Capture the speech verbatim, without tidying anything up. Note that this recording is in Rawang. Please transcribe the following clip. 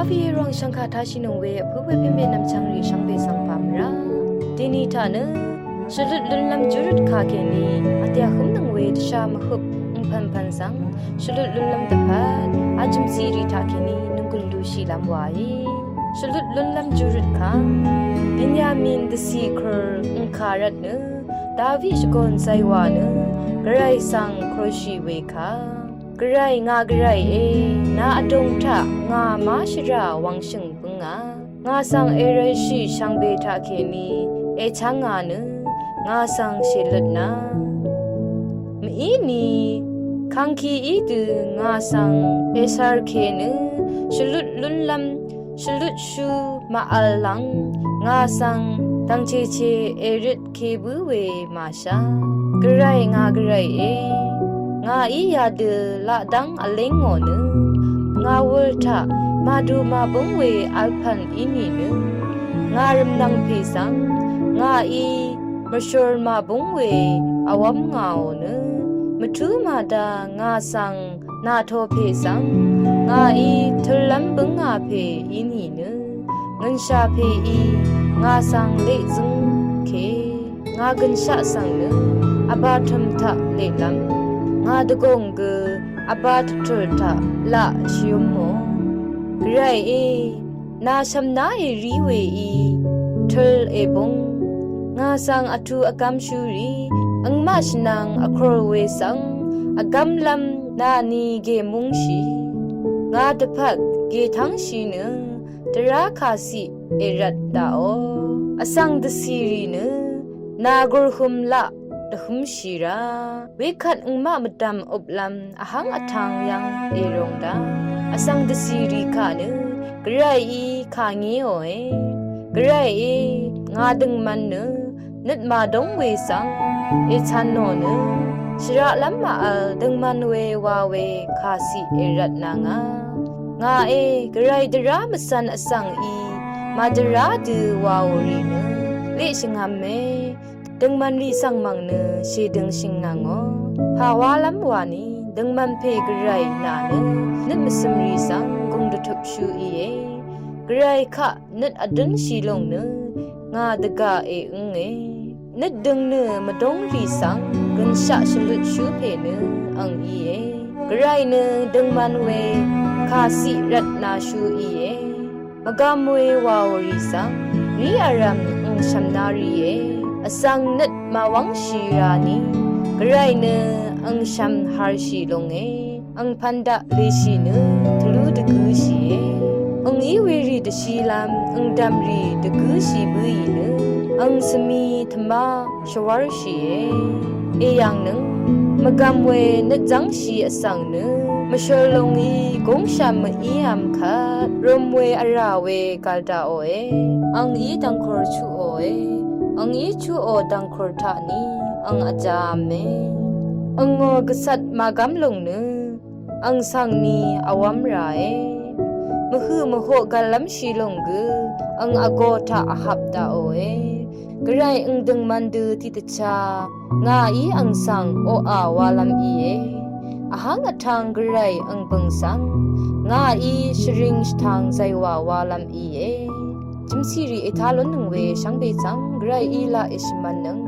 Pí rwàng shvngkà tashì nøng we vpǿ we pí mè nvmchvng rì shvngbe svng pà mvrá. Dèní taq nø shvlut lúnlv́m júrøt kà kèní vdè vhǿm nøng we dvshà mvhøp ngpv̀npv̀n svng shvlut lúnlv́m dvpvt vjø̀mcì rì taq kèní nønggùn lushìlv́m wàí. Shvlut lúnlv́m júrøt kà Benyamin dvcì kør ngkà rvt nø David shvgòn zaywà nø Gvray svng kōrshì we kà. Gvray ngà Gvrayé, nà vdùng taq ngà máshvrà wvngshø̀ng bǿngà. Ngà svng èrv̄lshì shvngbe taq kèní èchv́ngà nø ngà svng shèløtnà. Mvíni kangkí í dø ngà svng èsvr kènø shvlut lúnlv́m shvlutshú màvl lv́ng ngà svng dv̀ngchèchè èrøt ke bǿ we màshá. Gvray ngà Gvrayé, ngàí yadø laqdv́ng vléngò nø ngà wūl taq màdù màbǿng we vlpv̀n í nìnø ngà rvmnvng pè svng ngàí mvshø̀r màbǿng we vwv́m ngàò nø mvtú màda ngà svng nàto pè svng ngàí tøllv́m bǿngà pè í nìnø ngø̀nshà pèí ngà svng leq zǿng ke. Ngà gø̀nshaq svng nø vbā tø̀m taq leqlv́m ngà dvgùng gø vbā dvtø̀l taq laq shvyǿmò. Gvrayí nà shv̀mná èrí weí tøl èbúng ngà svng vtú vgv́m shúrì angmaq shvnvng vkor we svng vgv́mlv́m nàni gèmúngshì. Ngà dvpvt gètv́ngshì nø dvrá kàciq èrvt daqò. Vsvng dvcìrì nø nà gùrhøm laq dvhǿmshì rá. Wekvt angmaq mvdv̀m øplv́m vhv́ng vtv̄ng yv́ng èrōng dá. Vsvng dvcìrì kà nø Gvrayí kà ngéòe. Gvrayí ngà døngmv̄n nø nøt màdóng we svng ècv̄n nò nø shvraqlv́m màvl døngmv̄n we wa we kàciq èrvtnv̄ngà. Ngàé Gvray dvrá mvcv̄n vsvng í màdvrá dø wàò rì nø leq shvngv̄me. Døngmv̄n rì svng mv̀ng nø shèdøng shø̀ngnv̄ngò. Pàwálv́m wàni døngmv̄n pè Gvray nà nø nøt mvsø̀m rì svng gùng dvtøpshú íe. Gvray kaq nøt vdǿnshì lòng nø ngà dvgà èǿnge. Nøt døng nø mvdóng rì svng gø̀nshaq shvlutshú pè nø ang íe. Gvray nø døngmv̄n we kàciq rvtnashú íe. Mvgvm we wàò rì svng rí vrv̀m ang shv̀mná rìe. Vsvng nøt màwv́ngshì rani Gvray nø ang shv̀m harshì longe. Angpv̀n daq leshì nø tvlú dvgǿshìe. Angí werì dvshilv́m angdv̀mrì dvgǿshì bǿì nø ang svmi tvmá shvwv́rshìe. Èyv̀ngnøng mvgvm we nøt zv́ngshì vsvng nø mvshøl longí gúngshà mvívm kvt røm we vrà we gv̀l daqòe. Angí dv̀ngkùr chuqòe. Angí chuqò dv̀ngkùr taqni ang vjāv̄me. Angò gvcvt màgv́m lòng nø ang svng ni vwv́m ràe. Mvhøq mvhoq gv̀llv́mshì lòng gø ang vgō taq vhvp daqòe. Gvray ang døngmv̄n dø tiqdvchá ngàí ang svng oqà walv́m íe. Vhv́ng vtv̄ng Gvray ang bø̀ng svng ngàí shvring shvtv̄ng zaywà walv́m íe. Jø̀mcìrì ètá lúnnøng we shvngbe svng Gvrayí laq èshvmv̄nnøng.